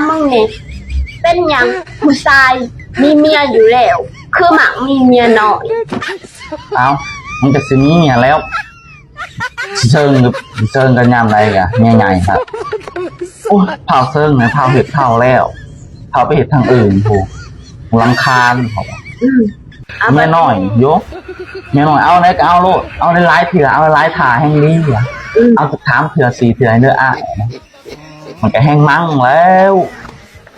ມຶງນີ້ ເປັນຫຍັງຜູ້ຊາຍມີເມຍຢູ່ແລ້ວ ຄືມັກມີເມຍນ້ອຍ? ເອົ້າ ມັນກໍຊິມີຫັ້ນແລ້ວ ຊິເຊີງ ຊິເຊີງກັນຍາມໃດກະເມຍໃຫຍ່ຄັບ. ໂອ້ຍ ພາວເຊີງນະ ພາວເຮັດ ພາວແລ້ວ ພາວໄປເຮັດທາງອື່ນພຸ້ນ ລຳຄານເຂົາ. ອືມ ເອົາ ເມຍນ້ອຍໂຍ ເມຍນ້ອຍ ເອົາໄດ້ກໍເອົາໂລດ ເອົາຫຼາຍໆເທື່ອ ເອົາຫຼາຍໆຖ້າແຮ່ງດີ. ອືມ ເອົາສາມເທື່ອສີ່ເທື່ອເດີອ້າຍ. ມັນກໍແຮ່ງມັ້ງແລ້ວ.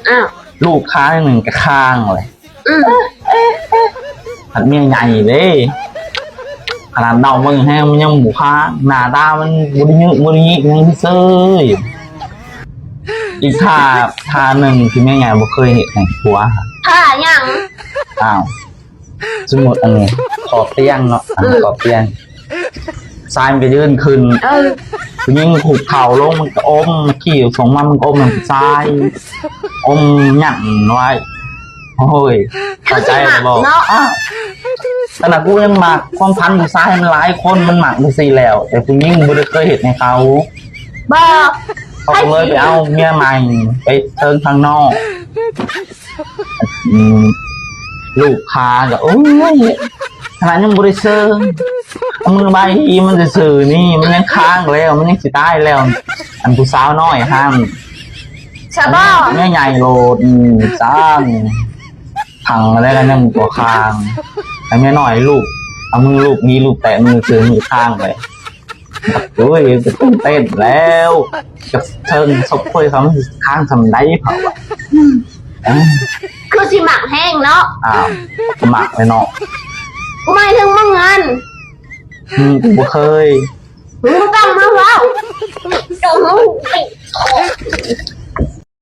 ອ້າວ ລູກຄ້າງໜຶ່ງກໍຄ້າງເລີຍ. ອືມ ພັດເມຍໃຫຍ່ເດ້ ຂະໜາດເດົາເບິ່ງແຮງມັນຍັງບໍ່ຄ້າງ ໜ້າຕາມັນບໍ່ໄດ້ຫຍຸ້ງບໍ່ໄດ້ຍິກ ຍັງເຊີຍ. ອີກທ່າ ທ່າໜຶ່ງທີ່ເມຍໃຫຍ່ບໍ່ເຄີຍເຮັດໃຫ້ຜົວ. ທ່າຫຍັງ? ອ້າວ ສົມມຸດອັນນີ້ ຂອບຕຽງເນາະ ອັນ ອືມ ຂອບຕຽງ ຊາຍມັນກໍຢືນຂຶ້ນ ເອີ ຜູ້ຍິງຄຸກເຂົ່າລົງ ມັນກໍອົມ ມາຂີ່ສົ່ງມາ ມັນກໍອົມໃຫ້ຜູ້ຊາຍ ອົມຍັ້ນໄວ້. ໂອ້ຍ ເຂົ້າໃຈແລ້ວບໍ່? ເນາະ ຂະໜາດກູຍັງມັກ ຄວາມຝັນຜູ້ຊາຍມັນຫຼາຍຄົນ ມັນມັກຈັ່ງຊີ້ແລ້ວ ແຕ່ຜູ້ຍິງບໍ່ໄດ້ເຄີຍເຮັດໃຫ້ເຂົາ. ບໍ່ ເຂົາກໍເລີຍໄປເອົາເມຍໃໝ່ໄປເທີງທາງນອກ. ອືມ ລູກຄ້າກໍ ໂອ້ຍ ຂະໜາດຍັງບໍ່ໄດ້ເຊີງ ເອົາມືບາຍຮີມັນຊື່ໆນີ້ ມັນຍັງຄ້າງແລ້ວ ມັນຍັງຊິຕາຍແລ້ວ. ອັນຜູ້ສາວນ້ອຍຫັ້ນ ສະບໍ ເມຍໃຫຍ່ໂລດ ອືມ ສ້າງ ທັງແລ້ວກໍຍັງບໍ່ຄ້າງ ໃຫ້ເມຍນ້ອຍລູບ ເອົາມືລູບນີ້ລູບແຕະມືຊື່ ມືຄ້າງໄປ. ໂອ້ຍ ຕື່ນເຕັ້ນແລ້ວ ຈະເທິງສົບໂພຍຄຳຄ້າງສ່ຳໃດເຂົາວ່າ. ອືມ ເອີ ຄືຊິມັກແຮງເນາະ. ອ້າວ ມັກເລີຍເນາະ ໝາຍເຖິງມຶງຫັ້ນ. ອືມ ກູບໍ່ເຄີຍ. ມຶງບໍ່ຕ້ອງມາເວົ້າ ເຈົ້າຮູ້ໄປ.